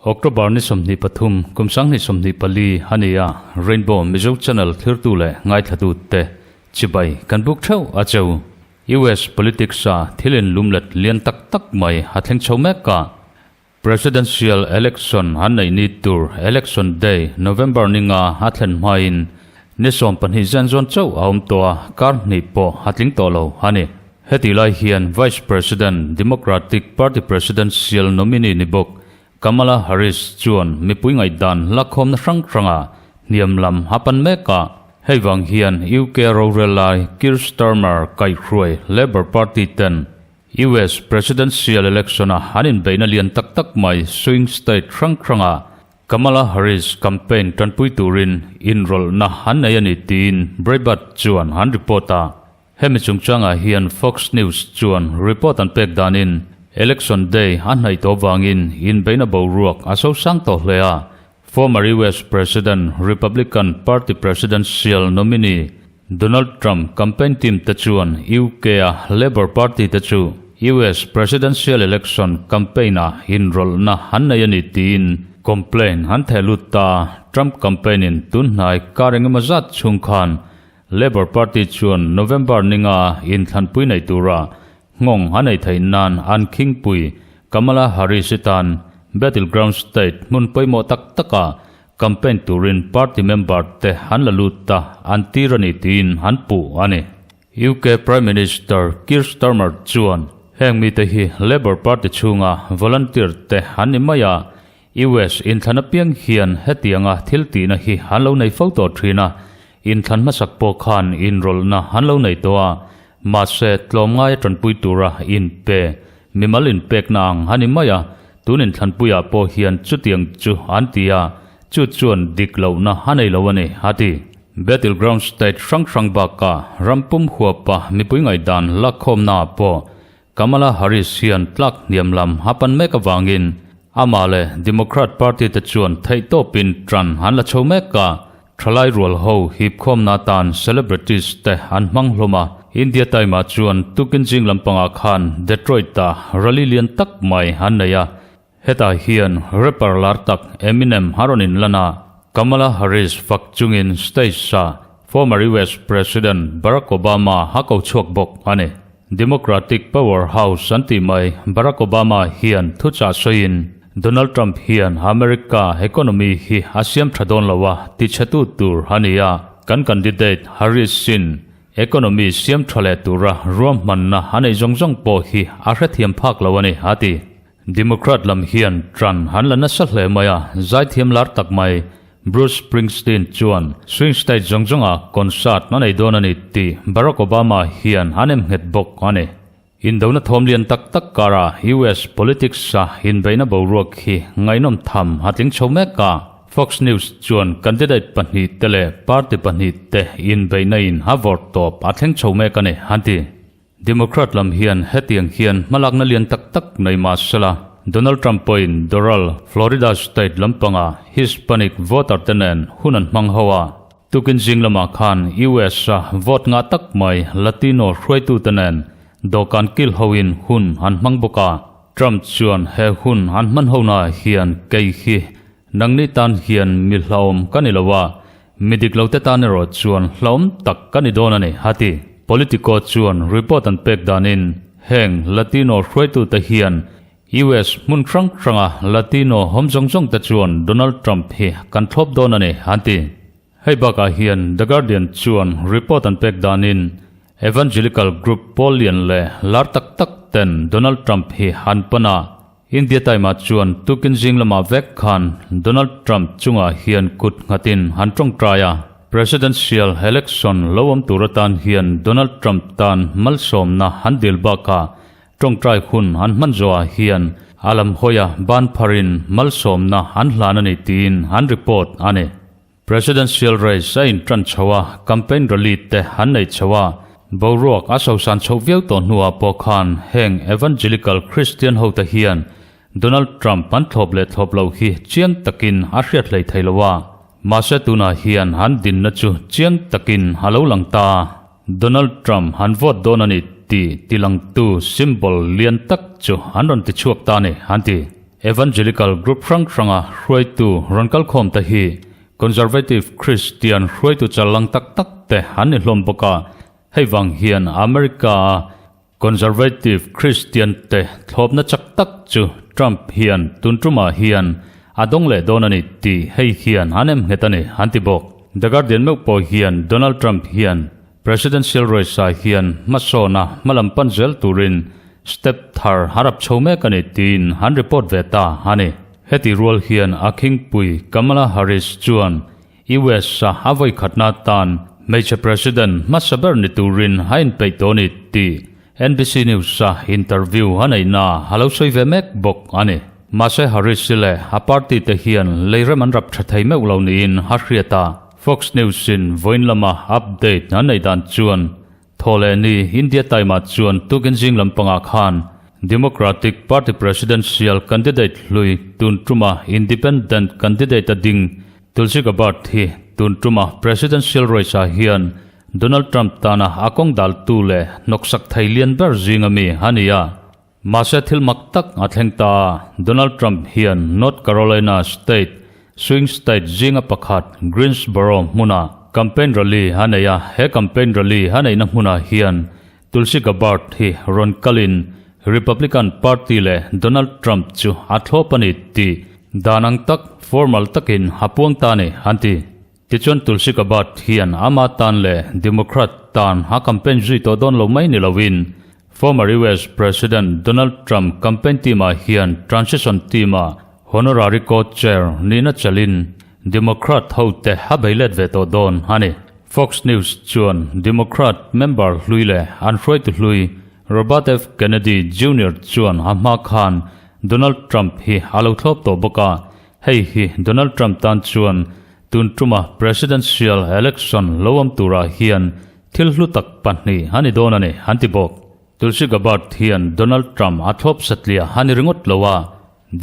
October ni 23 kum 2024 a ni a, Rainbow Mizo Channel thirtu leh ngaithlatu te chibai kan buk theuh a cheu. US politics a thil inlumlet lian tak tak mai a thleng chho mek a. Presidential Election an neih ni tur Election Day, November ni nga a thlen hmain ni 12 zen zawn chauh a awm tawh a, kar hnih pawh a tling tawh lo a ni. Hetih lai hian Vice President, Democratic Party Presidential nominee ni bawk Kamala Harris chuan mipui ngaihdan lakhawmna hrang hranga hniam lam a pan mek a. Hei vang hian UK rorel lai Keir Starmer kaihhruai Labour Party ten US Presidential Election-a an inbeihna lian tak tak mai swing state hrang hranga Kamala Harris campaign tanpui turin inrawlhna an nei a ni tiin Breitbart chuan an report a. Hemi chungchangah hian Fox News chuan report an pek danin Election Day a hnaih tawh vangin inbeihna boruak a sosang tawh hle a. Former US President, Republican Party Presidential nominee Donald Trump campaign team te chuan UK-a Labour Party te chu US Presidential Election campaign-ah inrawlhna an nei a ni tiin complaint an theh lut ta. Trump campaign-in tun hnai kar engemaw zat chhung khan Labour Party chuan November ninga inthlanpui nei tura nghawng a nei theih nan an khingpui Kamala Harris-i tan battleground state hmun pawimawh tak takah Campaign turin party member te an la lut ta an tir a ni tiin an puh a ni. UK Prime Minister Keir Starmer chuan heng mite hi Labour Party chhunga volunteer te an ni mai a, US inthlan apiang hian hetianga thil tihna hi an lo nei fo tawh thin a, inthlan hmasak pawh khan inrawlhna an lo nei tawh a, mahse tlawmngai a tanpui tura inpe Mimal inpekna ang a ni mai a, tun inthlanpuiah pawh hian chutiang chu an ti a, chu chuan dik lohna a nei lo a ni, a ti. Battleground state hrang hrang bakah ram pum huapa mipui ngaihdan lakkhawmnaah pawh Kamala Harris hian tlak hniam lam a pan mek avangin amah leh Democrat party te chuan theihtawpin tan an la chho mek a, Thalai rual ho hipkhawmna atan celebrities te an hmang hlawm a, India Time ah chuan tukin zing lampangah khan Detroit ah rally lian tak mai an nei a, hetah hian rapper lar tak Eminem a rawn inlan a, Kamala Harris fak chungin stage ah former US President Barack Obama a ko chhuak bawk a ni. Democratic powerhouse an tih mai Barack Obama hian thuchah sawiin Donald Trump hian America economy hi a siam tha dawn lo a ti chhetu tur a ni a, kan candidate Harris in economy siam tha leh tura ruahmanna a neih zawng zawng pawh hi a hrethiam phak lo a ni a ti. Democrat lam hian ṭan an la nasa hle mai a, zaithiam lar tak mai Bruce Springsteen chuan swing state zawng zawngah concert a nei dawn a ni tih Barack Obama hian a nem nghet bawk a ni. Indona thawm lian tak tak karah US politics-a inbeihna boruak hi ngaihnawm tham a tling chho mek a, Fox News chuan candidate pahnihte leh party pahnihte inbeihna in a vawrh tawp a thleng chho mek a ni, an ti. Democrat lam hian hetiang hian hmalakna lian tak tak nei mah sela, Donald Trump pawhin Doral, Florida state lampanga Hispanic voter te nen hun an hmang ho a. Tukin zing lamah khan US-a vote ngah tak mai Latino hruaitute nen dawhkan kil hoin hun an hmang bawk a. Trump chuan he hun an hman honaah hian kei hi nangni tan hian mi hlauhawm ka ni lo a, Mi dik lote tan erawh chuan hlauhawm tak ka ni dawn a ni, a ti. Politico chuan report an pek danin heng Latino hruaitute hian US hmun hrang hranga Latino awm zawng zawngte chuan Donald Trump hi kan thlawp dawn a ni, an ti. Hei bakah hian The Guardian chuan report an pek danin Evangelical group pawl lian leh lar tak tak ten Donald Trump hi an pan a, India Time ah chuan tukin zing lamah vek khan Donald Trump chungah hian kut nghatin an tawngtai a, Presidential election lo awm tur atan hian Donald Trump tan malsawmna an dil bakah tawngtai hun an hman zawhah hian a lam hawia ban pharin malsawmna an hlan a ni tiin an report a ni. Presidential race a intan chho a, campaign rally te an nei chho a, boruak a sosan chhoh viau tawh hnuah pawh khan heng Evangelical Christian hote hian Donald Trump an thlawp leh thlawp loh hi chiang takin a hriat hlei thei lo a. Mahse tunah hian an dinna chu chiang takin a lo lang ta. Donald Trump an vote dawn a ni tih tilangtu symbol lian tak chu an rawn tichhuak ta a ni, an ti. Evangelical group hrang hranga hruaitu rawn kalkhawm te hi Conservative Christian hruaitu challang tak tak te an ni hlawm bawk a, hei vang hian America-a Conservative Christian te thlawpna chak tak chu Trump hian tun tumah hian a dawng leh dawn a ni tih hei hian an em nghet a ni, an ti bawk. The Guardian meuh pawh hian Donald Trump hian Presidential race-ah hian hmasawna hmalam pan zel turin step thar a rap chho mek a ni tiin an report ve ta a ni. Heti rual hian a khingpui Kamala Harris chuan US-a a vawikhatna atan hmeichhe president hmasa ber ni turin a inpeih tawh a ni tih NBC News-a interview a neihna a lo sawi ve mek bawk a ni. Mahse Harris-i leh a party te hian leirem an rap tha thei meuh lo niin a hriat a. Fox News-in vawiin lama update an neih dan chuan Thawhleh ni India Time-ah chuan tukin zing lampangah khan Democratic Party Presidential candidate hlui tun tuma Independent candidate a ding Tulsi Gabbard hi tun tuma Presidential race-ah hian Donald Trump tana a kawng daltu leh hnawksak thei lian ber zinga mi a ni a. Mahse thil mak tak a thleng ta a, Donald Trump hian North Carolina state swing state zinga pakhat Greensboro hmuna campaign rally a nei a, he campaign rally a neihna hmunah hian Tulsi Gabbard hi rawn kalin Republican Party leh Donald Trump chu a thlawp a ni tih dan ang tak formal takin a puang ta a ni, an ti. Tichuan Tulsi Gabbard hian ama tan leh Democrat tan a campaign zui tawh dawn lo mai ni loin former US President Donald Trump campaign team-ah hian transition team-ah honorary co-chair nihna chalin Democrat hote a bei let ve tawh dawn a ni. Fox News chuan Democrat member hlui leh an hruaitu hlui Robert F. Kennedy Junior chuan a hma khan Donald Trump hi a lo thlawp tawh bawk a, Hei hi Donald Trump tan chuan tun tuma Presidential Election lo awm turah hian thil hlu tak pahnih a ni dawn a ni, an ti bawk. Tulsi Gabbard hian Donald Trump a thlawp satliah a ni ringawt lo a,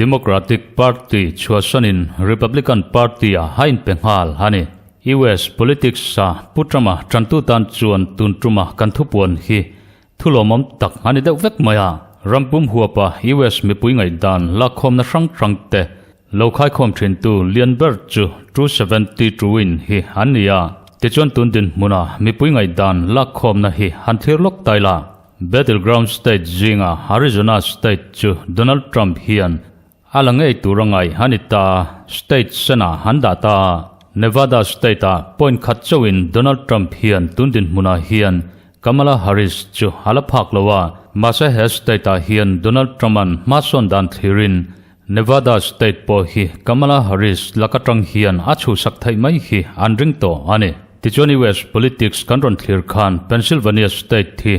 Democratic Party chhuahsanin Republican Party-ah a inpe nghal a ni. US politics-a Pu Trump-a tantu tan chuan tun tuma kan thupuan hi Thu lawmawm tak a ni deuh vek mai a, ram pum huapa US mipui ngaihdan lakkhawmna hrang hrang te lo khaikhawm thintu lian ber chu 270 Truin hi an ni a. Tichuan tun dinhmuna mipui ngaihdan lakkhawmna hi han thlir lawk tai la. Battleground state zinga Arizona state chu Donald Trump hian A la ngei tur a ngaih a ni ta, state senah an dah ta a. Nevada state-ah point khat chauhin Donald Trump hian tun dinhmunah hian Kamala Harris chu a la phak lo a, mahse he state-ah hian Donald Trump-a'n hmasawn dan thlirin Nevada state pawh hi Kamala Harris lak atang hian a chhuhsak theih mai hi an ring tawh a ni. Tichuan US politics kan rawn thlir khan Pennsylvania state hi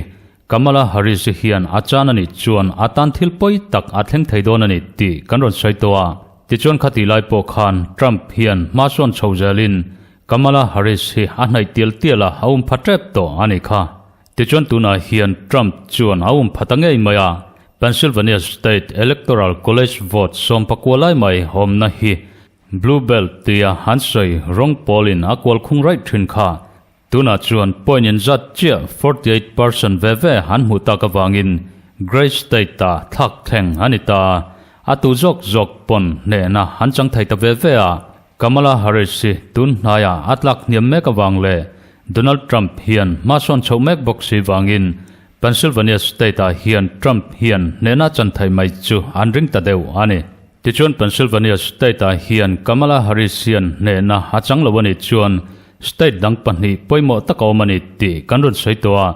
Kamala Harris-i hian a chan a nih chuan a tan thil pawi tak a thleng thei dawn a ni tih kan rawn sawi tawh a. Tichuan khati lai pawh khan Trump hian hma sawn chho zelin Kamala Harris hi a hnaih tial tial a, a um pha tep tawh a nih kha. Tichuan tunah hian Trump chuan a um pha ta ngei mai a, Pennsylvania State Electoral College vote 19 lai mai awmna hi Blue Belt tia an sawi rawng pawlin a kual khung raih thin kha. Tunah chuan point in zat chiah 48% ve ve an hmuh tak avangin Grey State-ah thlak thleng a ni ta. A tu zawk zawk pawn hnehna an chang thei ta ve ve a, Kamala Harris hi tun hnaiah a tlak hniam mek avang leh Donald Trump hian hmasawn chhoh mek bawk si vangin Pennsylvania State-ah hian Trump hian hnehna chan thei mai chu an ring ta deuh a ni. Tichuan Pennsylvania State-ah hian Kamala Harris hian hnehna a chang lo a nih chuan State dang pahnih pawimawh tak a awm a ni tih kan rawn sawi tawh a,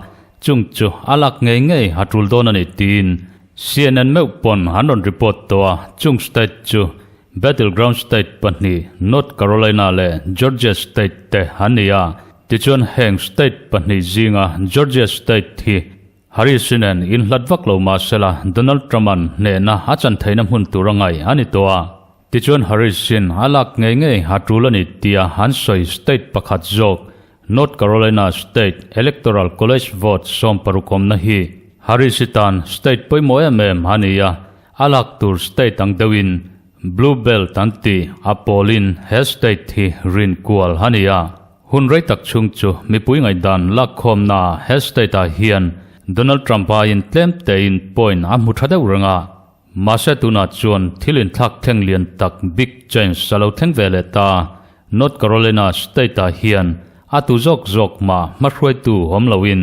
chung chu a lak ngei ngei a tul dawn a ni tiin CNN meuh pawn an rawn report tawh a, chung state chu Battleground state pahnih North Carolina leh Georgia state te an ni a, tichuan heng state pahnih zinga Georgia state hi Harris-i nen inhlat vak lo mah sela Donald Trump-a'n hnehna a chan theihna hmun tur a ngaih a ni tawh a. Tichuan Harris-in a lak ngei ngei a tul a ni tia an sawi state pakhat zawk North Carolina State Electoral College vote 60 awmna hi Harris-i tan state pawimawh em em a ni a, a lak tur state ang deuhin. Blue Belt an tih a pawlin he state hi rin kual a ni a. Hun rei tak chhung chu mipui ngaihdan lakkhawmnaah he state-ah hian Donald Trump aiin tlem tein point a hmu tha deuh reng a. Mahse tunah chuan thil inthlak thleng lian tak big change a lo thleng ve leh ta. North Carolina state-ah hian a tu zawk zawk mah hmahruaitu awm loin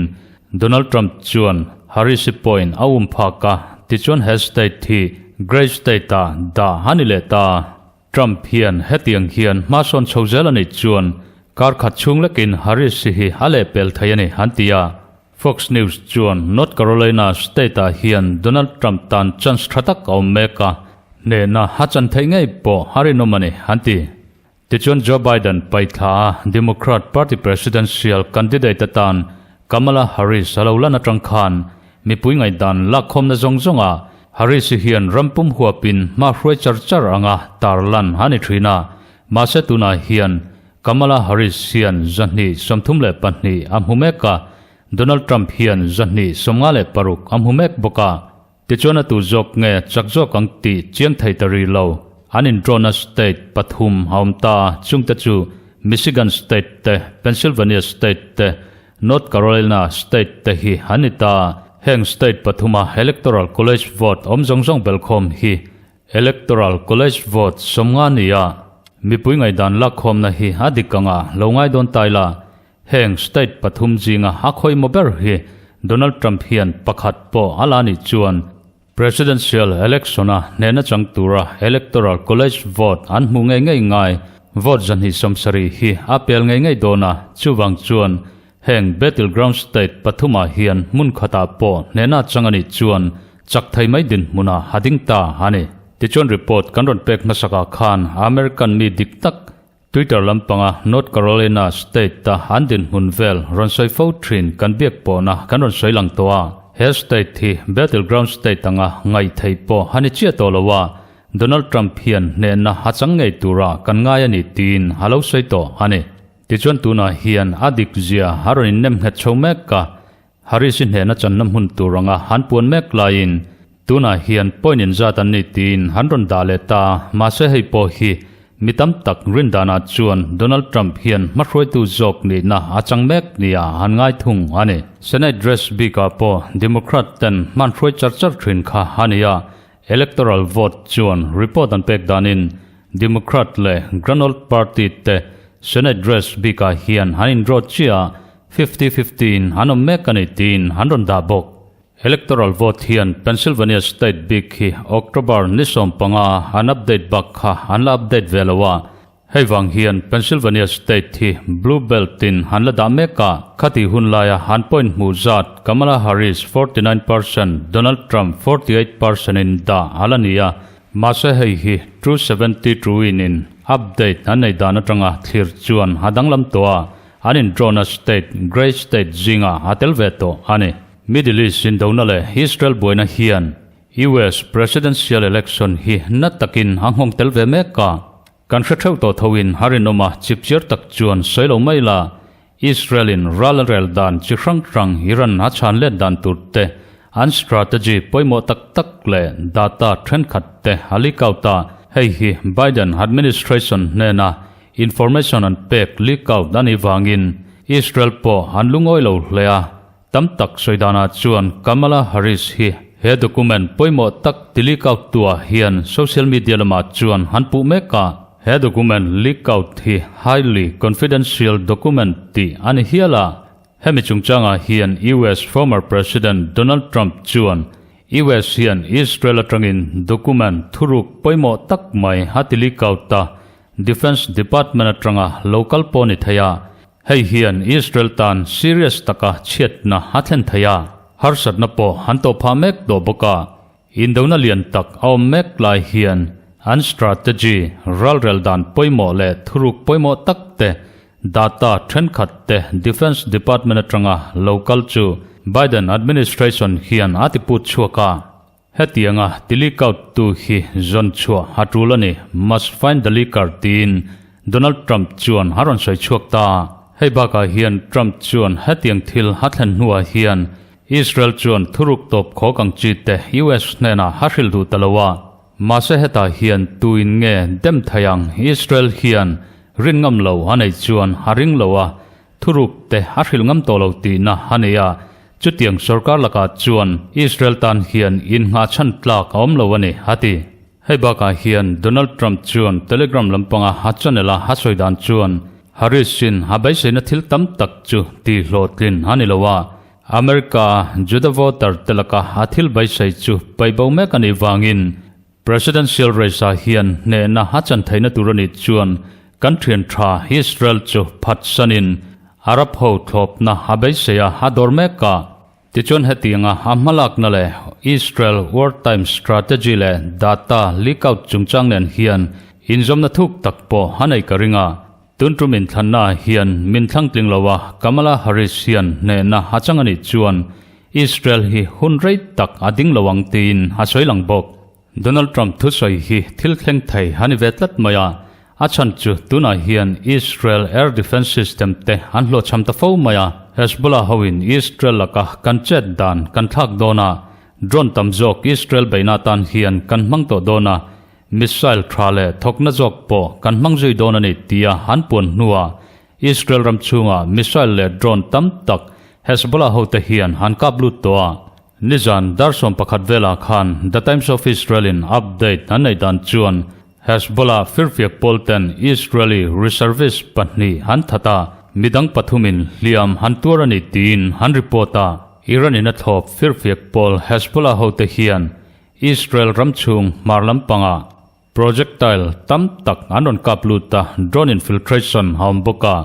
Donald Trump chuan Harris-i point a um phak a, tichuan he state hi Gray state-ah dah a ni leh ta. Trump hian hetiang hian hma sawn chho zel a nih chuan kar khat chhung lekin Harris-i hi a lehpel thei a ni, an ti a. Fox News chuan North Carolina state-ah hian Donald Trump tan chance tha tak a awm mek a, hnehna a chan theih ngei pawh a rinawm a ni, an ti. Tichuan Joe Biden paithla a Democrat Party presidential candidate atan Kamala Harris a lo lan atang khan mipui ngaihdan lakkhawmna zawng zawngah Harris-i hian ram pum huapin hma hruai char char anga tarlan a ni thin a, mahse tunah hian Kamala Harris hian 232 a hmu mek a, Donald Trump hian 256 a hmu mek bawk a. Tichuan a tu zawk nge chak zawk ang tih chiang thei ta rih lo. An indrawna state pathum a awm ta a, chungte chu Michigan state te, Pennsylvania state te, North Carolina state te hi an ni ta. Heng state pathuma Electoral College vote awm zawng zawng belkhawm hi Electoral College vote 50 ni a, mipui ngaihdan lakkhawmna hi a dik anga lo ngai dawn ta ila. Heng state pathum zinga a khawimawh ber hi Donald Trump hian pakhat pawh a la nih chuan Presidential election-a hnehna chang tura Electoral College vote an hmuh ngei ngei ngai vote 270 hi a pel ngei ngei dawn a, chuvang chuan heng battleground state pathumah hian hmun khatah pawh hnehna chang a nih chuan chak thei mai dinhmunah a ding ta a ni. Tichuan report kan rawn pek hmasakah khan American mi dik tak Twitter lampanga North Carolina state-a an dinhmun vel rawn sawi fo thin kan biak pawhna kan rawn sawi lang tawh a. He state hi battleground state anga ngaih theih pawh a ni chiah tawh lo a, Donald Trump hian hnehna a chang ngei tura kan ngai a ni tiin a lo sawi tawh a ni. Tichuan tunah hian a dik zia a rawn innem nghet chho mek a, Harris-i hnehna channa hmun tur anga han puan mek laiin tunah hian point inzat an ni tiin han rawn dah leh ta a, mahse hei pawh hi mi tam tak rindanah chuan Donald Trump hian hmahruaitu zawk nihna a chang mek nia han ngai thung a ni. Senate race bikah pawh Democrat ten hmanhruai char char thin kha a ni a, Electoral vote chuan report an pek danin Democrat leh Grand Old Party te Senate race bikah hian han indraw chiah a, Fifty fifty in an awm mek a ni tiin an rawn dah bawk. Electoral vote hian Pennsylvania state bik hi October ni 15 an update bak kha an la update ve lo a, hei vang hian Pennsylvania state hi blue belt in an la dah mek a, khati hun laia an point hmuh zat Kamala Harris 49%, Donald Trump 48% in dah a la ni a, mahse hei hi True 72 in in update an nei dan atanga thlir chuan a danglam tawh a. An indrawna state, Grey State zingah a tel ve tawh a ni. Middle East indona leh Israel buaina hian US Presidential Election hi na takin a nghawng tel ve mek a. Kan hre theuh tawh thoin a rinawm a, chipchiar tak chuan sawi lo mai la, Israel in ral a rel dan chi hrang hrang Iran a chhan let dan tur te, an strategy pawimawh tak tak leh data thenkhat te a leak out a, hei hi Biden administration hnena Information an pek leak out a nih vangin Israel pawh an lungawi lo hle a, tam tak sawi danah chuan Kamala Harris hi he document pawimawh tak ti leak out tu ah hian social media lamah chuan an puh mek a, he document leak out hi highly confidential document tih a ni hial a, hemi chungchangah hian US former President Donald Trump chuan US hian Israel atangin document thuruk pawimawh tak mai a ti leak out a, Defence Department atanga lo kal pawh ni thei a, hei hian Israel tan serious taka chhiatna a thlen thei a, harsatna pawh an tawh phah mek tawh bawk a. Indona lian tak a awm mek lai hian an strategy, ralrel dan pawimawh leh thuruk pawimawh tak te, data thenkhat te Defence Department atanga lo kal chu Biden administration hian a ti put chhuak a. Hetianga ti leak out tu hi zawn chhuah a tul a ni, must find the leaker tiin Donald Trump chuan a rawn sawi chhuak ta. Hei bakah hian Trump chuan hetiang thil a thlen hnuah hian Israel chuan thuruk tawp khawk ang chi te US hnenah a hrilh duh ta lo a. Mahse hetah hian tuin nge dem thei ang Israel hian rin ngam lo a nei chuan a ring lo a, thuruk te a hrilh ngam tawh lo tihna a nei a, chutiang sorkar lakah chuan Israel tan hian innghah chhan tlak a awm lo a ni, a ti. Hei bakah hian Donald Trump chuan Telegram lampanga a channel a a sawi dan chuan Harris-in a beiseina thil tam tak chu tihhlawhtlin a ni lo a, America Juda voter te laka a thil beisei chu paihbo mek a nih vangin Presidential race-ah hian hnehna a chan theihna tur a nih chuan kan thian tha Israel chu phatsanin Arab ho thlawpna a beisei a, a dawr mek a. Tichuan hetianga a hmalakna leh Israel wartime strategy leh data leak-out chungchang nen hian inzawmna thuk tak pawh a nei ka ring a. Tun tum inthlanna hian min thlangtling lo a, Kamala Harris hian hnehna a chang a nih chuan Israel hi hun rei tak a ding lo ang tiin a sawi lang bawk. Donald Trump thusawi hi thil thleng thei a ni ve tlat mai a, a chhan chu tunah hian Israel air defence system te an hlawhchham ta fo mai a, Hezbollah hoin Israel laka kan chet dan kan thlak dawn a, drone tam zawk Israel beihna atan hian kan hmang tawh dawn a, Missile tha leh thawkna zawk pawh kan hmang zui dawn a ni tia an puan hnuah Israel ram chhungah missile leh drone tam tak Hezbollah hote hian an kap lut tawh a. Nizan dar 11 velah khan The Times of Israel in update an neih dan chuan Hezbollah firfiak pawl ten Israeli reservist pahnih an that a, midang pathumin hliam han tuar a ni tiin an report a. Iran in a thlawp firfiak pawl Hezbollah hote hian Israel ram chhung hmar lampangah projectile tam tak an rawn kap lut a, drone infiltration a awm bawk a.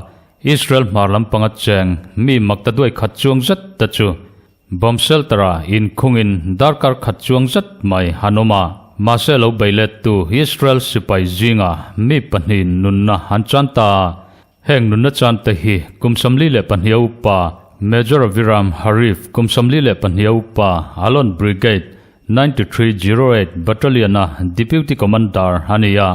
Israel hmar lampanga cheng mi makta duai khat chuang zet te chu bomb shelter-ah inkhungin darkar khat chuang zet mai an awm a. Mahse lo bei lettu Israel sipai zingah mi pahnihin nunna an chan ta a. Heng nunna chan te hi kum 42 a upa Major Aviram Harif, kum 42 a upa Alon Brigade, 9308 Battalion-a Deputy Commander a ni a.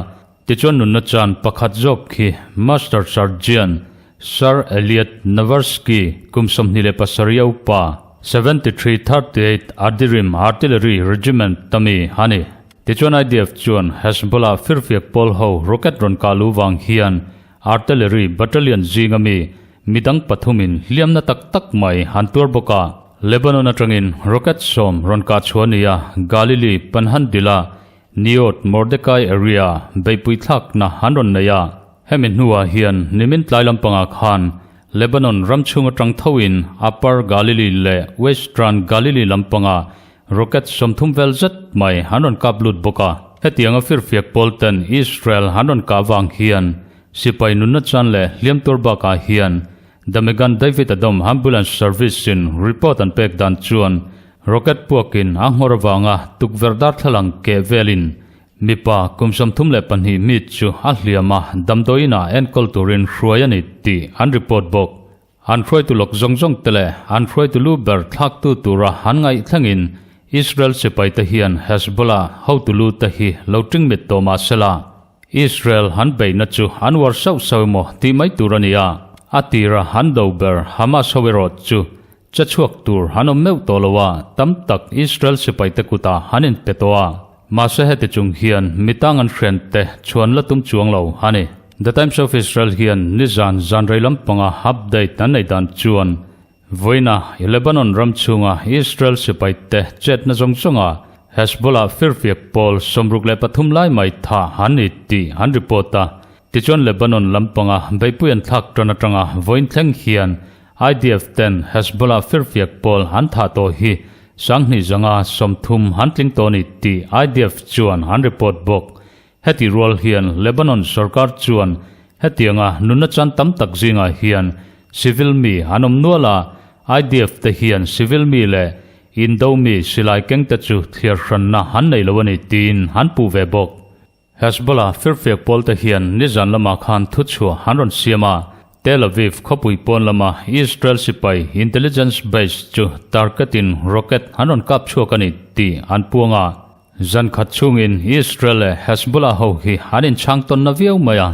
Tichuan nunna chan pakhat zawk khi Master Sergeant Sir Elliot Navarsky, kum 27 a upa, 7338 Adirim Artillery Regiment ta mi a ni. Tichuan IDF chuan Hezbollah firfiak pawl ho rocket rawn kah luh vang hian Artillery Battalion zinga mi midang pathumin hliamna tak tak mai an tuar bawk a. Lebanon atangin rocket sawm rawn kah chhuah a ni a, Galilee Panhandle-a Neot Mordecai area beihpui thlakna an rawn nei a. Hemi hnuah hian nimin tlai lampangah khan Lebanon ram chhung atang thoin Upper Galilee leh Western Galilee lampanga Rocket 30 vel zet mai an rawn kap lut bawk a. Hetianga firfiak pawl ten Israel an rawn kah vang hian sipai nunna chan leh hliam tur bakah hian The Megan David Adom Ambulance Service in report an pek dan chuan rocket puakin a nghawr avanga tukverh darthlalang keh velin mipa kum 32 mi chu a hliam a, damdawiinah enkawl turin hruai a ni tih an report bawk. An hruaitu lawk zawng zawng te leh an hruaitu lu ber thlaktu tura an ngaih thlengin Israel sipaite hian Hezbollah hotu lu te hi lo tingmit tawh mah sela, Israel an beihna chu an uar sauh sauh emaw tih mai tur a ni a, a tira an do ber Hamas ho erawh chu che chhuak tur an awm meuh tawh lo a, tam tak Israel sipaite kutah an inpe tawh a. Mahse heti chung hian mitang an hren te chhuan la tum chuang lo a ni. The Times of Israel hian nizan zan rei lampanga update an nei dan chuan vawiina Lebanon ram chhunga Israel sipai te chetna zawng zawnga Hezbollah firfiak pawl 63 lai mai tha an ni tih an report a. Tichuan Lebanon lampanga beihpui an thlak tan atanga vawiin thleng hian IDF ten Hezbollah firfiak pawl an thah tawh hi 2230 an tling tawh a ni tih IDF chuan an report bawk. Heti rual hian Lebanon sorkar chuan hetianga nunna chan tam tak zingah hian civil mi an awm nual a, IDF te hian civil mi leh indo mi silai kengte chu thliar hranna an nei lo a ni tiin an puh ve bawk. Hezbollah firfiak pawlte hian nizan lamah khan thuchhuah an rawn siam a, Tel Aviv khawpui pawn lama Israel sipai intelligence base chu target-in rocket an rawn kap chhuak a ni tih an puang a. Zan khat chhungin Israel leh Hezbollah ho hi an inchhang tawn na viau mai a.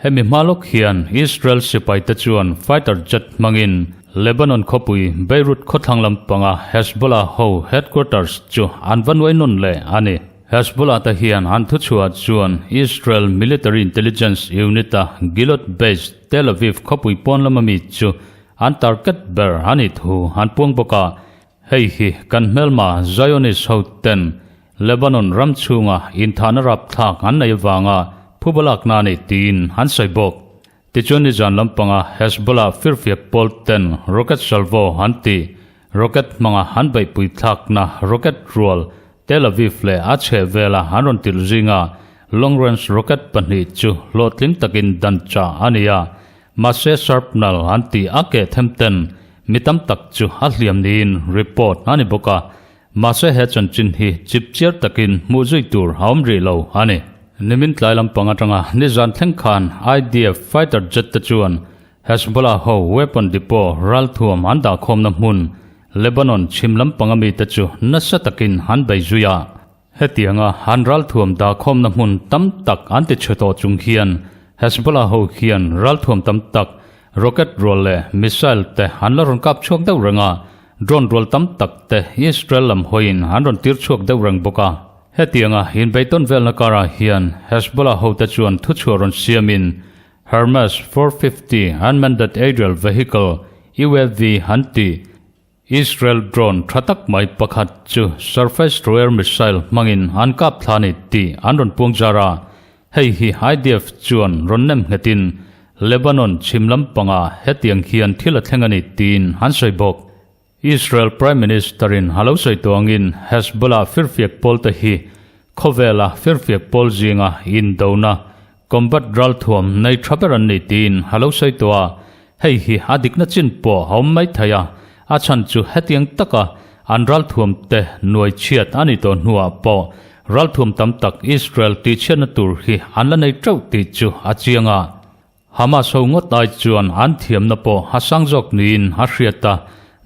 Hemi hma lawk hian Israel sipaite chuan fighter jet hmangin Lebanon khawpui Beirut khawthlang lampanga Hezbollah ho headquarters chu an va nuai nawn leh a ni. Hezbollah te hian an thuchhuah chuan Israel Military Intelligence Unit-a Gilot Base, Tel Aviv khawpui pawn lama mi chu an target ber a nih thu an puang bawk a. Hei hi kan hmelma Zionist ho ten Lebanon ram chhunga inthahna rapthlak an nei avanga phubalakna a ni tiin an sawi bawk. Tichuan nizan lampanga Hezbollah firfiak pawl ten rocket salvo an ti, rocket hmanga an beihpui thlakna rocket rual Tel Aviv leh a chheh vela an rawn tirh zinga long range rocket pahnih chu hlawhtling takin dan chah a ni a, mahse shrapnel an tih a keh them ten mi tam tak chu a hliam niin report a ni bawk a. Mahse he chanchin hi chip chiar takin hmuh zui tur a awm rih lo a ni. Nimin tlai lampang atanga nizan thleng khan IDF fighter jet te chuan Hezbollah ho weapon depot ralthuam an dahkhawmna hmun Lebanon chhim lampanga mite chu nasa takin an bei zui a. Hetianga an ralthuam dahkhawmna hmun tam tak an ti chhe tawh chung hian Hezbollah ho hian ralthuam tam tak, rocket rual leh missile te an la rawn kap chhuak deuh reng a, drone rual tam tak te Israel lam hawiin an rawn tir chhuak deuh reng bawk a. Hetianga inbeihtawn velna karah hian Hezbollah hote chuan thuchhuah rawn siamin Hermes 450 Unmanned Aerial Vehicle, UAV, an ti. Israel drone tha tak mai pakhat chu surface to air missile hmangin an kap thla a ni tih an rawn puang zar a, hei hi IDF chuan rawn nem nghetin Lebanon chhim lampangah hetiang hian thil a thleng a ni tiin an sawi bawk. Israel Prime Minister-in a lo sawi tawh angin Hezbollah firfiak pawlte hi khawvela firfiak pawl zinga indona Combat ralthuam nei tha ber an ni tiin a lo sawi tawh a, hei hi a dikna chin pawh a awm mai thei a, a chhan chu hetiang taka an ralthuam te nuai chhiat a nih tawh hnuah pawh ralthuam tam tak Israel tihchhiatna tur hi an la nei teuh tih chu a chiang a. Hamas ho ngawt ai chuan an thiamna pawh a sang zawk niin a hriat a,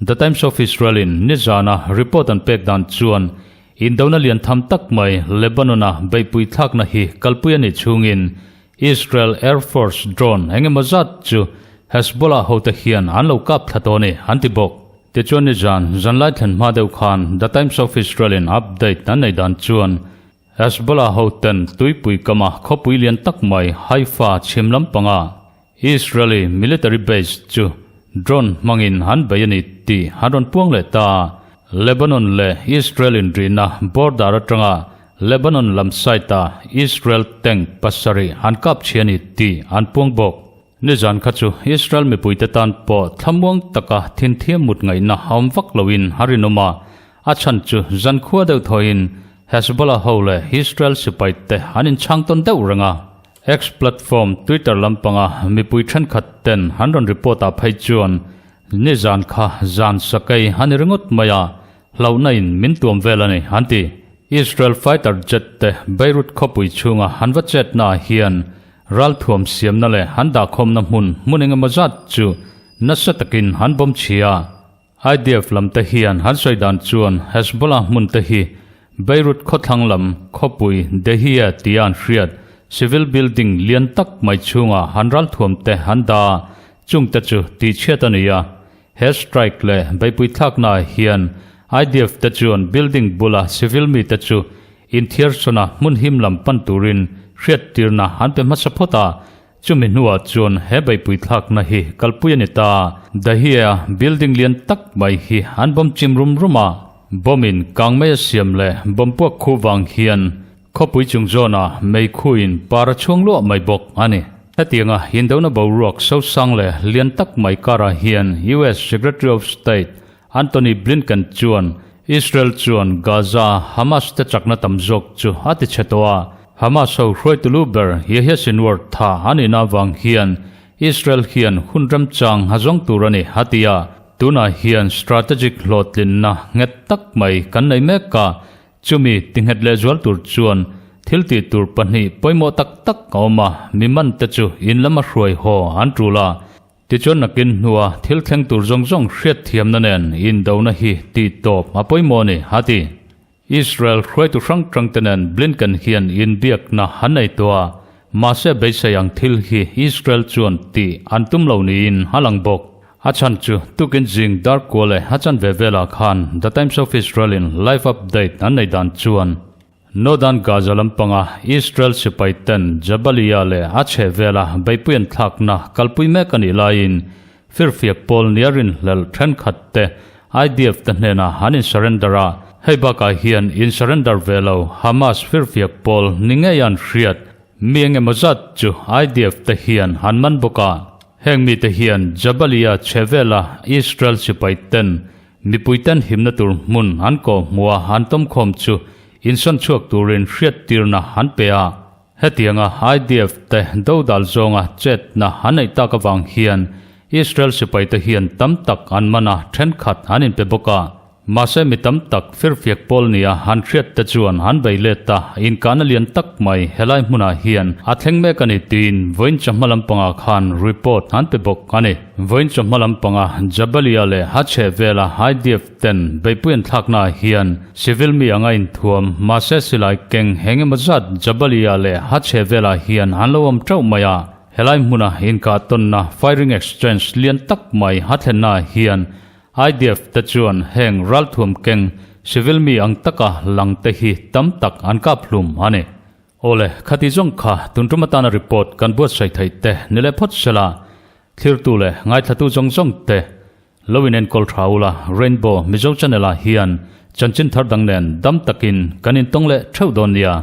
The Times of Israel in nizana report an pek dan chuan Indona lian tham tak mai Lebanon-a beihpui thlakna hi kalpui a nih chhungin Israel Air Force drone eng emaw zat chu Hezbollah hote hian an lo kap thla tawh a ni, an ti bawk. Tichuan nizan zanlai thlen hma deuh khan The Times of Israel-in update an nei dan chuan Hezbollah hoten tuipui kama khawpui lian tak mai Haifa chhim lampanga Israeli military base chu drone hmangin an bei a ni tih an rawn puang leh ta. Lebanon leh Israel inrihna border atanga Lebanon lam side-a Israel tank pasarih an kap chhi a ni tih an puang bawk. Nizan kha chu Israel mipuite tan pawh thlamuang taka thinthiam mut ngaihna a awm vak loin a rinawm a, a chhan chu zankhua deuh thawiin Hezbollah ho leh Israel sipaite an inchhang tawn deuh reng a. X-platform Twitter lampanga mipui thenkhat ten an rawn report ah phei chuan nizan kha zan sakei a ni ringawt mai a, hlauhna in min tuam vel a ni an ti. Israel fighter jet te Beirut khawpui chhunga an va chetna ah hian ralthuam siamna leh an dahkhawmna hmun hmun engemaw zat chu nasa takin an bawm chhia. IDF lam te hian han sawi dan chuan Hezbollah hmun te hi Beirut khawthlang lam khawpui Dehia tia an hriat civil building lian tak mai chhungah han ralthuam te an dah a, chung te chu tihchhiat a ni a. He strike leh beihpui thlaknaah hian IDF te chuan building bula civil mite chu inthiarsawna hmun him lam pan turin hriattirna an pe hmasa phawt a, Chumi hnuah chuan he beihpui thlakna hi kalpui a ni ta. Dahia building lian tak mai hi an bomb chim rum rum a, bomb in kang mai a siam leh bomb puak khu vang hian khawpui chung zawnah meikhuin par a chhuang luah mai bawk a ni. Hetianga indona boruak sosang leh lian tak mai karah hian US Secretary of State Antony Blinken chuan Israel chuan Gaza Hamas te chakna tam zawk chu a ti chhe tawh a, Hamas ho hruaitu lu ber Yahya Sinwar tha a nihna avang hian Israel hian hun remchang a zawng tur a ni a ti a, tunah hian strategic hlawhtlinna nghet tak mai kan nei mek a, chumi ti nghet lehzual tur chuan thil tih tur pahnih pawimawh tak tak a awm a, mi man te chu in lama hruai haw an tul a. Tichuan nakin hnua thil thleng tur zawng zawng hriatthiamna nen indona hi tih tawp a pawimawh a ni, a ti. Israel hruaitu hrang hrang te nen Blinken hian inbiakna an nei tawh a, mahse beisei ang thil hi Israel chuan tih an tum lo niin a lang bawk. A chhan chu tukin zing darkua leh a chanve velah khan The Times of Israel in live update an nei dan chuan. Northern Gaza lampanga Israel sipaiten Jabalia leh a chhehvela beihpui an thlakna kalpui mek a nih laiin firfiak pawl nia rinhlelh thenkhat te IDF te hnenah an in surrender a, hei bakah hian in surrender ve lo Hamas firfiak pawl ni ngei an hriat mi eng emaw zat chu IDF te hian an man bawk a. Heng mite hian Jabalia chhehvela Israel sipaiten Mipuiten himna tur hmun an kawh hmuh a an tawmkhawm chu insawn chhuak turin hriattirna an pe a. Hetianga IDF te dodal zawnga chetna an neih tak avang hian Israel sipaite hian tam tak an man a, thenkhat an inpe bawk a. Mahse mi tam tak firfiak pawl nia an hriat te chuan an bei let a, inkahna lian tak mai helai hmunah hian a thleng mek a ni tiin vawiin chawhma lampangah khan report an pe bawk a ni. Vawiin chawhma lampanga Jabalia leh a chhehvela IDF ten beihpui an thlaknaah hian civil mi anga inthuam mahse silai keng eng emaw zat Jabalia leh a chhehvelah hian an lo awm teuh mai a. Helai hmuna inkah tawnna firing exchange lian tak mai a thlennaah hian IDF te chuan heng ralthuam keng civil mi ang taka lang te hi tam tak an kap hlum a ni. Awle, khati zawng kha tun tum atana report kan buatsaih theih te ni leh phawt sela, Thlirtu leh ngaithlatu zawng zawng te lo in enkawl tha ula Rainbow Mizo Channel ah hian chanchin thar dang nen dam takin kan intawng leh theuh dawn nia.